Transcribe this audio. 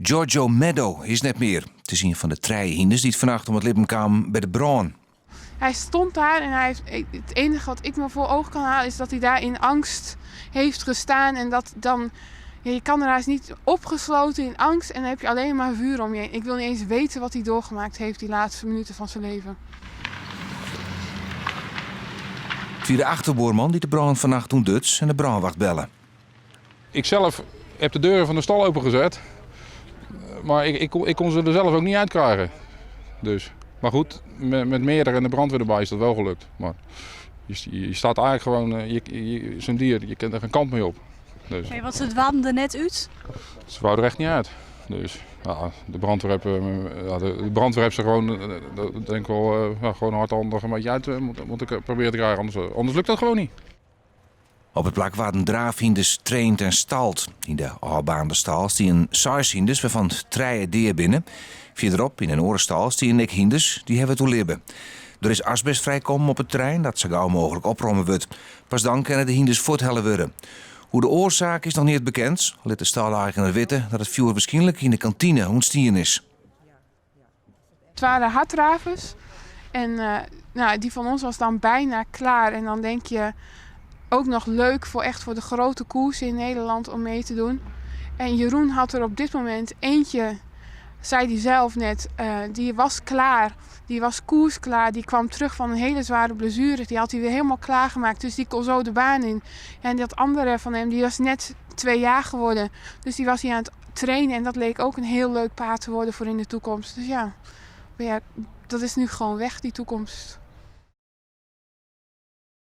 Giorgio Meadow is net mear. It is ien fan de trije hynders dy't fannacht om it libben kamen by de brân. Hij stond daar en hij heeft, het enige wat ik me voor ogen kan halen is dat hij daar in angst heeft gestaan. En dat dan, ja, je kan er haast niet opgesloten in angst en dan heb je alleen maar vuur om je heen. Ik wil niet eens weten wat hij doorgemaakt heeft die laatste minuten van zijn leven. It wie de achterbuorman dy't de brân fannacht ûntduts en de brânwacht belle. Ik zelf heb de deuren van de stal opengezet. Maar ik kon ze er zelf ook niet uit krijgen. Dus. Maar goed, met meerdere en de brandweer erbij is dat wel gelukt. Maar je staat eigenlijk gewoon, zo'n dier, je kunt er geen kant mee op. Dus. Hey, want ze waarden er net uit? Ze wouden er echt niet uit. Dus ja, de brandweer heeft, ja, de brandweer heeft ze gewoon, dat denk ik wel, ja, gewoon hardhandig een beetje uit moet ik proberen te krijgen. Anders lukt dat gewoon niet. Op it plak waarden draafhynders traind en stald. Yn de ôfbaarnde stal stienen seis hynders wêrfan't trije dea binne. Fierderop yn in oare stal stienen ek hynders, dy hawwe it oerlibbe. Der is asbest frijkommen op it terrein dat sa gau mooglik opromme wurdt. Pas dan kinne de hynders fuorthelle wurde. Oer de oarsaak is noch neat bekend, al lit de stâleigener witte dat it fjoer wierskynlik yn de kantine ûntstien is. Het waren harddravers en nou, die van ons was dan bijna klaar. En dan denk je ook nog leuk voor echt voor de grote koers in Nederland om mee te doen. En Jeroen had er op dit moment eentje, zei hij zelf net, die was klaar. Die was koersklaar, die kwam terug van een hele zware blessure. Die had hij weer helemaal klaargemaakt, dus die kon zo de baan in. En dat andere van hem, die was net 2 jaar geworden. Dus die was hij aan het trainen en dat leek ook een heel leuk paard te worden voor in de toekomst. Dus ja, maar ja, dat is nu gewoon weg, die toekomst.